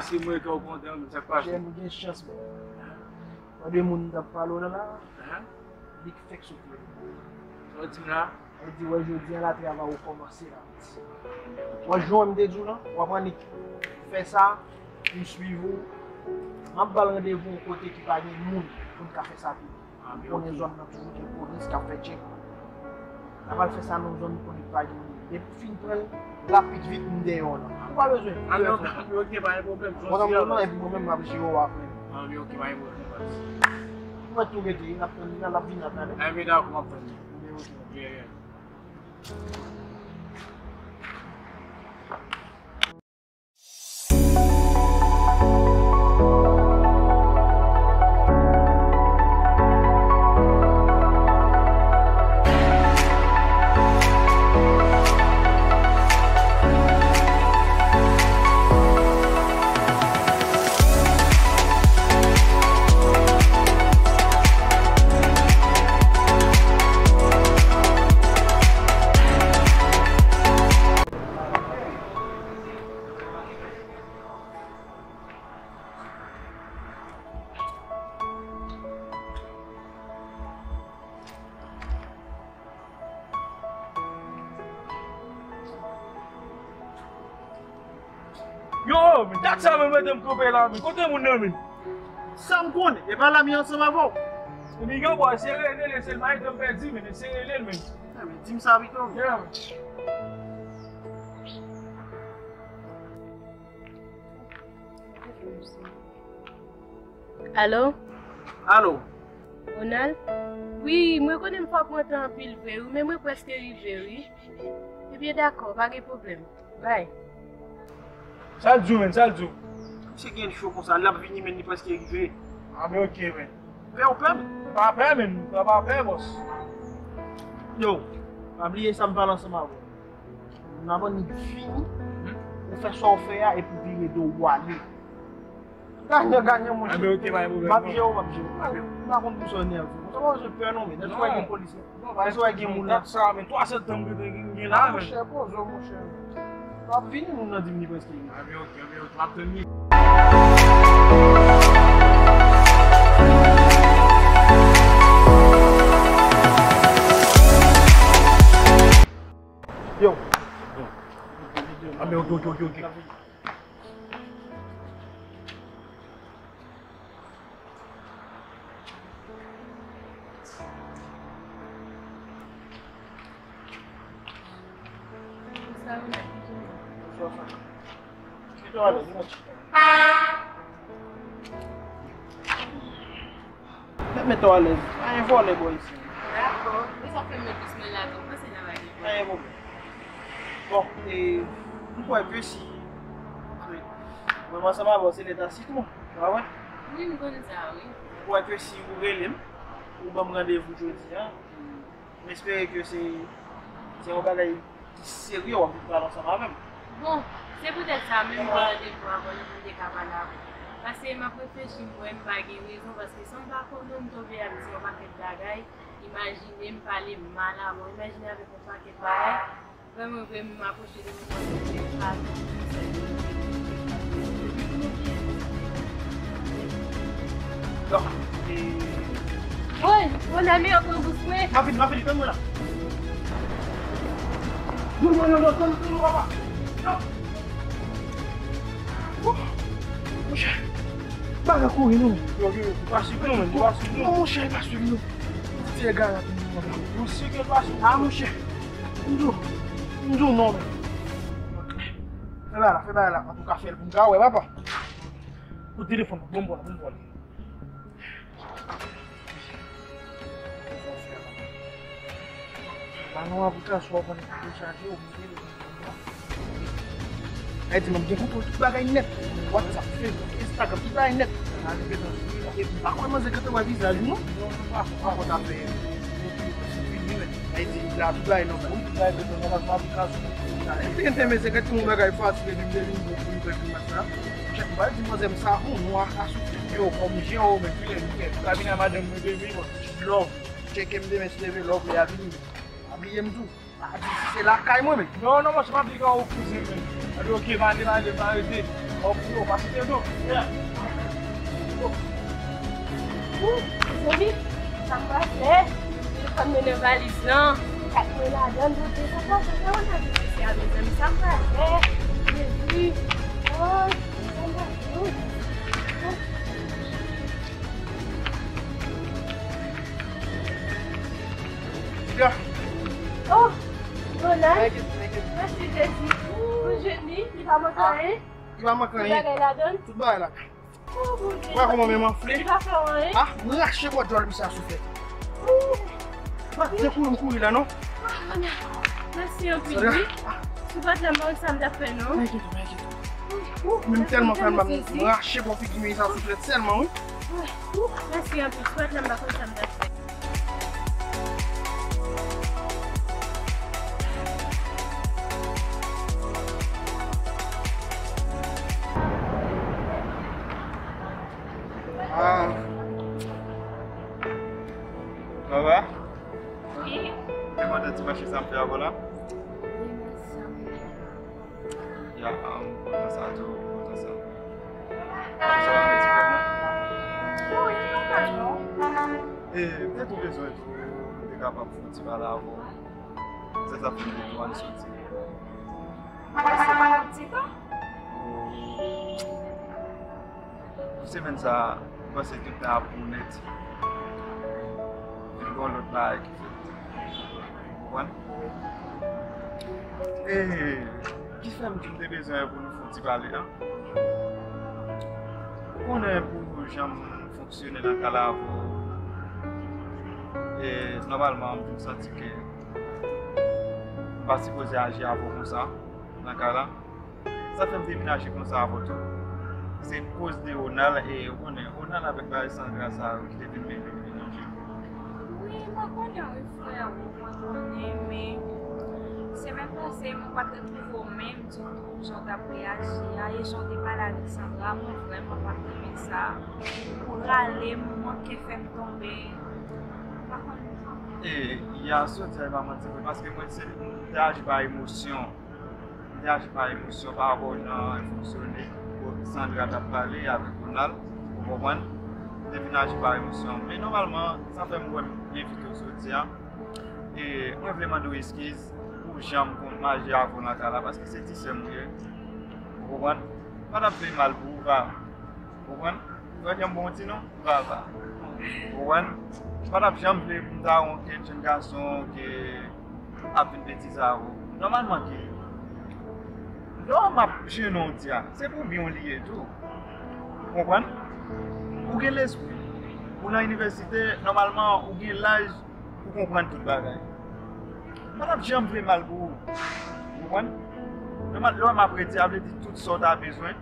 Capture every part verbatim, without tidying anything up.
Si mwen ke w kontan, men sa k pase? Jèm gen chans, men. Tande moun t ap pale w la la, li k fèk sot li. Sa w di m la? Li di, wè, jodi a la, travay ou kòmanse la. Wè, jan m te di w lan, w ap annik fè sa, m swiv ou. M ap ba l randevou yon kote ki pa gen moun pou n ka fè sa tou. Konnen zòn nan toujou gen polis k ap fè tchèk. N ap al fè sa nan zòn kote pa gen moun. Depi w fin pran l, rapid vit, m dèyè w la. Ou pa bezwen. Ah, men ok, pa gen pwoblèm. Bon, nan moman, epi mwen menm, m ap jere w apre. Ah, men ok, pa gen pwoblèm, baz. Mwen tou rete, n ap tann li la, l ap vin la, tande? Ah, men dakò, m ap tann li. Men ok. Yeah, yeah. Yo, men dat sa menm mete m kanpe la, men kote moun nan, men? Sa m konnen, e pa la mi ansanm avè w. Ebyen, yo, bò, se rele l, se l mayi tan m pèdi, men se rele l, men. Ah, men di m sa pito. Yeah, men. Alo? Alo? Ronald? Wi, mwen konnen m fè w pran tan anpil vre, wi, men mwen prèske rive, wi. Ebyen, dakò, pa gen pwoblèm. Bay. Sa l di w, menn? Sa l di w? Misye gen cho konsa, l ap vini, menn, li prèske rive. Ah, men ok, menn. Pè ou pè m? Pa pè, menn. Pa, pa pè, bòs. Yo, pa bliye sa m pale ansanm avè w. N ap annik fini, ou fè sa w fè a, epi w vire do w ale. Ganyan, ganyan, monchè. Ah, men ok, pa gen pwoblèm, non. M ap jere w, m ap jere w. M pa konn pou sa w nève. Sa pa bezwen pè, non, men. Nan ti wè gen polis, non. Nan ti wè gen moun nan. Dat sa, men twa septanm ki te gen la, men. Monchè, poze w, monchè. W ap vini, moun nan di m li prèske vini. Ah, men ok, men ok, m ap tann li. Yo. Ah, men ok, ok, ok, ok. Mèt, mèt ou alèz. Pa gen vòlè bò isi. Dakò. Ou sa fè m met dousman la tou. Panse nan bagay. Pa gen pwoblèm. Bon, e, m kwè ke si, mwen, mwen ansanm avè w, se lèt a sitwon, pa vre? Wi, m konn sa, wi. M kwè ke si ou rele m, ou ban m randevou jodi a, m espere ke se, se yon bagay ki serye w ap vin pale ansanm avè m. Bon, se poutèt sa menm m pran randevou avè w, nou pou n te ka pale avè w. Paske m ap reflechi, m wè m pa gen rezon, paske san m pa konnen w, m tonbe ap di yon pakèt bagay, imajine m pale mal avè w, imajine avèk yon pakèt bagay. Vrèman, vrèman, m apwoche de mwen, m pa di yon sèl. Non. Woy, mon ami, ankò dous mwen. M ap vini, m ap vini, tann mwen la. Non, non, non, non, tann, tann, papa. Non. Oh, monchè. Bagay kouri, non. Yo, yo, yo, pa swiv nou, menn, pa swiv nou. Non, monchè, pa swiv nou. Ti egare ap vini, papa. Yo, si ke pa swiv nou. Ah, monchè. M di w, m di w non, men. Fè bagay la, fè bagay la. Antouka, fè l pou m ka wè, papa. Kote telefòn nan? Ban m pran l, ban m pran l. Ba nou aplikasyon w ap dechaje, ou mete l. Sa vle di, m ap gen kontwòl tout bagay nèt. WhatsApp, Facebook, Instagram, tout bagay nèt. Epi m pa kwè manzè gentan wè vizaj ou, non. Sa vle di, la, tout bagay nòmal. Epi m te renmen se kèk moun bagay fasil, epi m te vin bon pou li fè krim sa. Chèf, m pa di manzè m sa bon, nou a ka soufle. Yo, kòm jan ou menm, filè nou fè. Ou ka vin a madanm mwen, baby, bon. Love. Tcheke m demen, si leve love, li a vini. Pa bliye m tou. A di si se lakay mwen menm. Non, non, monchè, m ap di w kouzen menm. Gade, ok, pa ale, pa ale, pa rete. Ou pase pye tou. Ou, mezanmi, sa m pral fè? Telefòn mwen nan valiz lan. Kat mwen ladan l, pote sa, sa, sa, sa, sa, sa, mezanmi, sa m pral fè? Jezi. Oh, mezanmi. Piga. Oh, Ronald. Mèsi, Jezi. Ou jwenn li, li pa manke anyen. Li pa manke anyen. Tout bagay ladan l. Tout bagay la. Oh, Bondye. Wè kòman men m anfle. Li pa fè w anyen. Ah, m rache bò djòl misye a souflèt. Ou pa te kouri m kouri la, non? Mèsi anpil, wi. Si w pa t la, m pa konn sa m t ap fè, non. Pa enkyete w, pa enkyete w. Ou, men m tèlman fè mal, m rache bò figi misye a souflèt sèlman, wi. Mèsi anpil. Si w pa t la, m pa konn sa m t ap fè. Ah. Sa va? Wi. Te kontan ti mache sa m fè avè w la? Wi, mèsi anpil. Ya, um, kontan sa tou, kontan sa. Sa va, ti frè mwen? Wi, pa mal, non. E, m te tou bezwen tou, m te kapab fè yon ti pale avè w. Se sa fè m te tou ann soti. Mwen se pa yon ti tan. Pou semèn sa a, m panse tout tan ap bon nèt. Vin gen yon lòt bagay ki fèt. Ou konprann? E ki fè m di m te bezwen pou nou fè yon ti pale a? Ou konnen pou jan m fonksyone nan kay la avè w, e nòmalman, m vin santi ke m pa sipoze aji avè w konsa nan kay la. Sa fè m demenaje konsa avè w tou. Se koz de Ronald, e ou konnen, Ronald avèk bagay Sandra sa yo ki te vin mele m melanje. Wi, mwen konnen wi, frè, mwen konnen, men semèn pase, mwen pa t retwouve w menm ditou, jan w t ap reyaji a, e jan w te pale avèk Sandra, mwen vrèman pa t renmen sa. Ou rale m, ou manke fè m tonbe. Mwen pa konn. E, yè soti a, e pa manti vre, paske mwen se, mwen te aji pa emosyon. M te aji pa emosyon pa rapò jan l fonksyone, Sandra t ap pale avèk Ronald, ou konprann? M te vin aji pa emosyon. Men nòmalman, sa fè m wè m envite w soti a. E mwen vle mande w eskiz pou jan m konn aji avè w nan kay la, paske se ti sè m ou ye. Ou konprann? M pa t ap vle mal pou ou, pa. Ou konprann? Ou pa janm bon ti non? Vava. Ou konprann? M pa t ap janm vle pou m ta wè yon jèn gason ke ap vin betize avè w. Nòmalman ke lè w m ap jennen w di a, se pou byen w li ye tou. Ou konprann? Ou gen lespri. Ou nan inivèsite, nòmalman, ou gen laj pou konprann tout bagay. M pa t ap janm vle mal pou ou. Ou konprann? Nòmal, lè w m ap redi a, vle di tout sa w ta bezwen,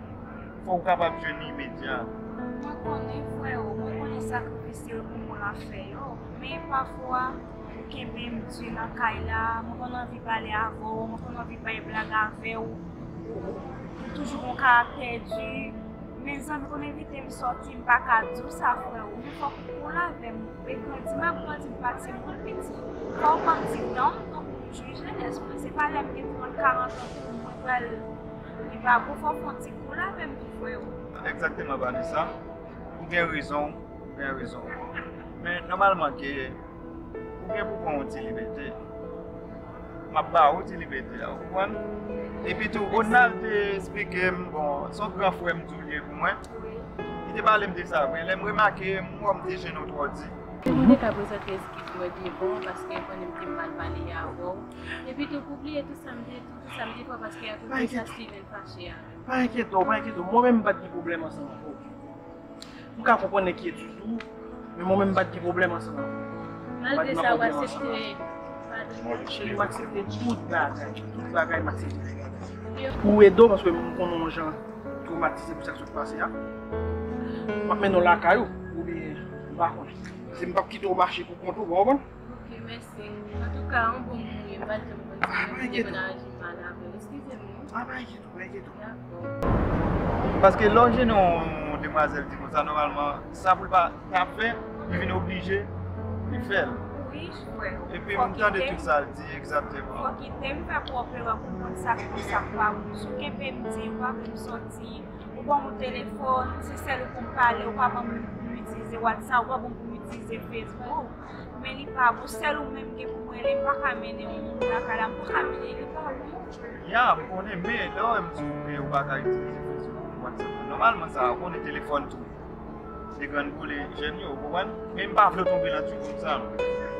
fò w kapab jwenn li imedya. Mwen konnen, freo, mwen konnen sakrifis se pou mwen l ap fè yo, men pafwa, ou kenbe m di nan kay la, mwen konn anvi pale avè w, mwen konn anvi bay blag avè w, ou toujou gon karaktè di, men zanmi konn envite m sòti, m pa ka di w sa, freo, men fòk ou koul avè m, e grandi m ap grandi, m pa timoun piti, fò w ban m ti tan m, tankou jou jenès mwen, se pa lè m gen trant, karant an tou mwen pral, li pa bon, fò w fè yon ti koul avè m tou, freo. Egzakteman, Vanessa, ou gen rezon, ou gen rezon. Men nòmalman ke ou gen pou pran yon ti libète. M ap ba ou ti libète a, ou konprann? Epi tou, Ronald te esplike m, bon, se yon gran frè m tou li ye pou mwen. Li te pale m de sa vre. Lè m remake, m wè m te jennen w twò di. Mwen te ka prezante eskiz mwen devan, paske m konnen m te mal pale avè w. Epi tou, pou bliye tout sa m te, tout sa m te fè, paske akoz de sa Steven fache avè m. Pa enkyete w, pa enkyete w. Mwen menm m pa t gen pwoblèm ansanm avè w. M ka konprann enkyetid ou, men mwen menm m pa t gen pwoblèm ansanm avè w. Malgre sa, w aksepte padon. Cheri, m aksepte tout bagay. Tout bagay, m aksepte. Pou ede w, paske m konnen yon jan twomatize pou sa k sot pase a. M ap mennen w lakay ou, oubyen m pa konnen. Se m p ap kite w mache pou kont ou, w konprann? Ok, mèsi. Antouka, yon bon moun ou ye, m pa t janm konn sa, mwen te konn aji mal avè w. Eskize m, wi. Ah, pa enkyete w, pa enkyete w. Paske lè w jennen yon demwazèl di konsa, nòmalman, sa pou l pa ta fè, li vin oblije, li fè l. Wi, frè. Epi m tande tout sa l di, egzakteman. Fò kite m fè pwòp erè pou m konn sa k bon, sa k pa bon. Si w kenbe m di, m pa vle m sòti, Ban m yon telefòn, se sèl ou pou m pale, ou pa ban m pou m itilize WhatsApp, ou pa ban m pou m itilize Facebook. Men li pa bon, sèl ou menm gen pou m rele, m pa ka mennen yon moun lakay la, m pa ka mennen, li pa bon. Ya, m konnen, men lè w wè m di w ke ou pa ka itilize Facebook, WhatsApp, nòmalman sa, ou konnen telefòn tou. Se grann koule jèn yo, ou konprann? Men m pa vle w tonbe nan ti konsa.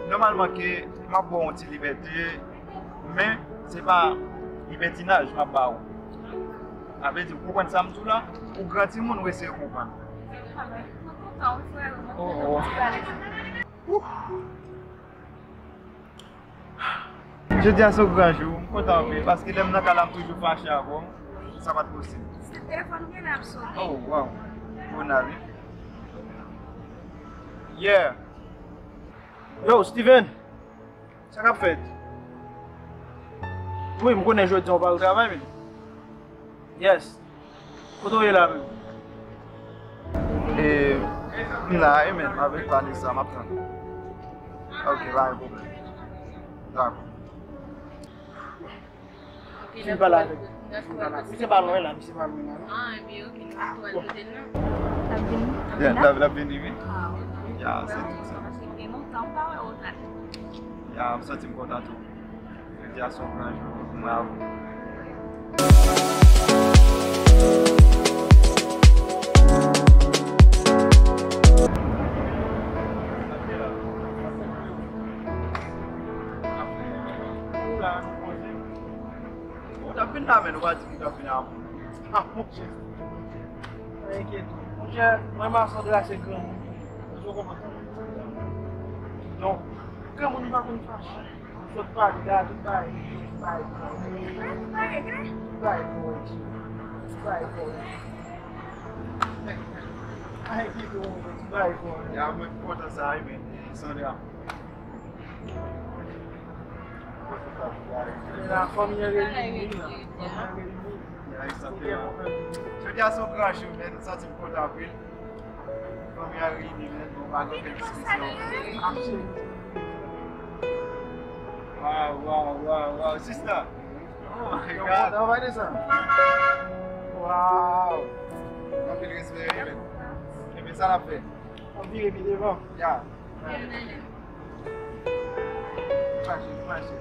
Nòmalman ke m ap ba w yon ti libète, men se pa libètinaj m ap ba w. Sa vle di, ou konprann sa m di w la? Ou gran timoun, ou eseye konprann. Mwen kontan, wi, frè, mwen kontan ti pale. Jodi a se yon gran jou, m kontan anpil, paske lè m nan kay la, m toujou fache avè w, sa pa t posib. Se telefòn mwen ap sone. Oh, wow. Bon, ale. Yeah. Yo, Steven! Sa k ap fèt? Wi, m konnen jodi a w pa al travay, men. Yes. Kote w ye la menm? E, m la, e men, avèk Vanessa, m ap tann. Ok, pa gen pwoblèm. Dakò. Fin pale avèk. Fin pale avèk. Misye pa lwen la, misye pa lwen la, non? Ah, ebyen, ok, nou ap tou al kote l, non? L ap vini. L ap vini, wi. Ah, ok. Ya, se tou sa. Paske gen lontan m pa wè w la. Ya, m santi m kontan tou. Jodi a se yon gran jou pou mwen avè w. Ou t ap vin la, men ou pa di ki t ap vin avè w. Ah, monchè. Pa enkyete w. Monchè, mwen, Masandra se granmoun. Ou konprann? Donk, granmoun pa konn fache. Sot pale la, tout bagay, tout bagay kòrèk. Tout bagay kòrèk. Tout bagay kòrèk. Pa enkyete w, tout bagay kòrèk. Ya, mwen kontan sa, wi, men, Sandra. La, fanmi an reyini, la. Fanmi an reyini. Ya, egzakteman. Jodi a se yon gran jou, men, nou santi m kontan anpil. Fanmi an reyini, men, nou pa gen anpil diskisyon. Wow, wow, wow, wow, sista. Oh my God. Yo, kontan, Vanessa. Wow. Anpil respè, wi, men. Ebyen, sa n ap fè? N ap vire pi devan. Ya. Fache, fache.